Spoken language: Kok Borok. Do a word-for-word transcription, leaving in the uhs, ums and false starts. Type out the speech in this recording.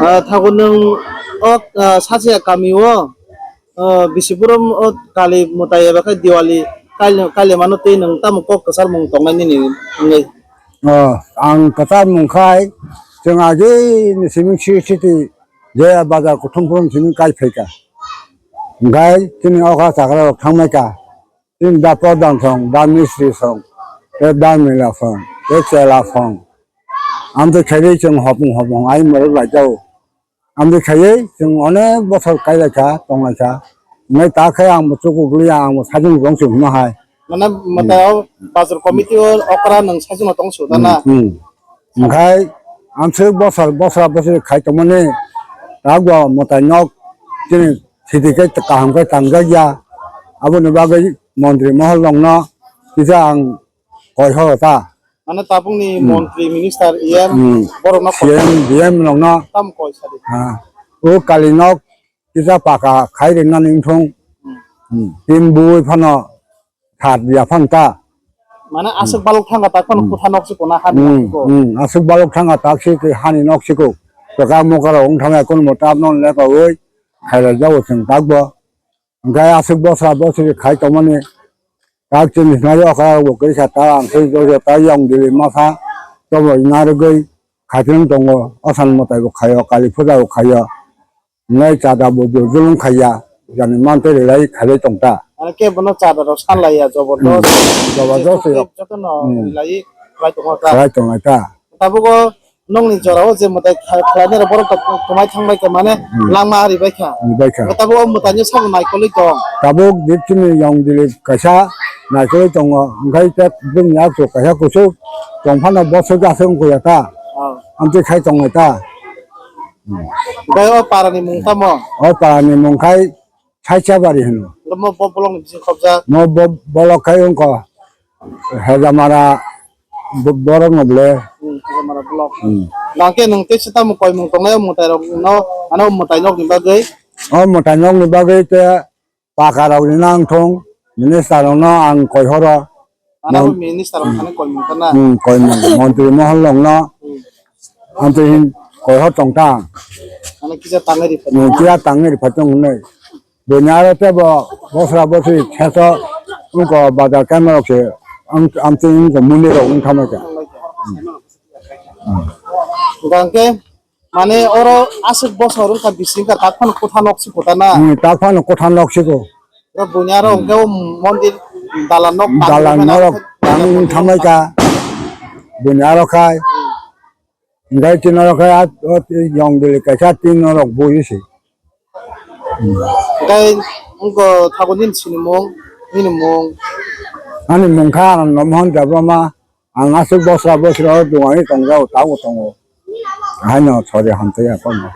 Ah, thago nwng o, ah, sachiya kami o, ah, bisi borom o kali mwtai eba khe Diwali kail-, kailaimano tei nwng tamo kok kwchar mung tongnai nini wngwi? Oh, ang kwchar mung khai chwng agini simi city je bazar kuthum phuru simi kai phaikha. Hwnkhe chini okra chakra rok thangmaikha. Chini da pradhan song, da mistri song, tei da mila song, tei chela song. Amtwi khairwi chwng hopung hopung ai mwrwk laijao. Amtwi khaiwi chwng onek bosor kailaikha, tonglaikha. Hwnwi ta khe ang bo chukuk liya, ang bo sajwk rwng se hwnma hai. Mane, hmm, mwtai o bazar committee o okra nwng sajwk no tong su da na? Hmm, hmm. Hwnkhe amswk bosor, bosra bosri khai tongmani, tabuk bo mwtai nok chini sidi khe kaham khe tangjak ya. Aboni bagwi montri mohol rokno kisa ang koi horo ta. Mane tabukni, hmm, montri, minister, E M, hmm, borokno koi C M, D M rokno, tam koi sadi. Ha. O kali nok kisa paka khai rinani wngthung. Hmm. Hmm. Tin bui phano sat ya phan ta. Mane aswk, hmm, balok thangkha tak phano, hmm, kutha nok se kona hani, hmm, nok se ko. Hmm. Aswk balok thangkha tak se ke hani nok se ko. Toka mokaro wng thangya kun mo tab non le ko oi. Khailai jago chwng tak bo. Hwnkhe aswk bosra bosri khai tongmani tak chini sinai okra rok bo kwrwi kha ta ang tei joto ta yong dili masa tobo narwgwi khaitwng tongo. Osan mwtai bo khaio, kali puja bo khaio. Hwnwi chada bo jor julung khaiya, jani mantwi rwlai khailai tong ta. Ano khe bono chada rok sanlaiya, jobordos. Hmm. Jobordos joto rok. Jotono, hmm, rwlai khlai tongo ta. Khlai tonglai ta. Tabuk o nokni jora o je mwtai kha-, khlainai rok borok tok-, kwmai thang bai kha, mane, hmm, langma ari bai kha. Ari bai kha. Tabuk o mwtai no sabo naikolwi tong. Tabuk dipchini yong dili kaisa naikolwi tongo, hwnkhe tek bini yak kaisa kuchuk tong phano bosok aswk wngkha ya ta. Oh. Amtwi khai tongnai ta. Bai o para ni mung tamo? O para ni mung khai Saichabari hino. Mo bo bolong ni bising khobjak. Mo bo-, bolok khai wngkha Hejamara bo-, borok no ble. Hmm, Hejamara bolok. Hmm. Nangkhe nwng tei sita mo koimung tongnai o mwtai rok no, ano mwtai nok ni bagwi? O mwtai nok ni bagwi te paka rok ni nang thung, minister rok no ang koi horo. Ano minister rok thani koimung tana? Hmm, koimung. Montri mohol rok no. Hmm. Ang tei hin koi hor tong ta. Ano kisa tangwi ri phato. Hmm, kisa tangwi ri phato hwnwi. Bini aro tei bo bosra bosri theso wngkha bazar kaimarok se am-, amtwi wngkha muni rok wng thangma kha. Hwnkhe mane oro aswk bosor wngkha bising kha tak phano kotha nok se kotha na? Hmm, tak phano kotha nok se ko. Oro bini aro hwnkhe o mondir dalan nok dalan nok tangwi wng thangma kha. Bini aro khai. Hingkai tini oro khe a, o, yong dili kaisa tin norok bui se. Hingkai wngkha thago nini sinimung, nini mung? Ani mung kha Anando Mohan Debbarma. Ang aswk bosra bosra o duani tongjao, tabuk tongo. Haino sori hamtwi ya kono.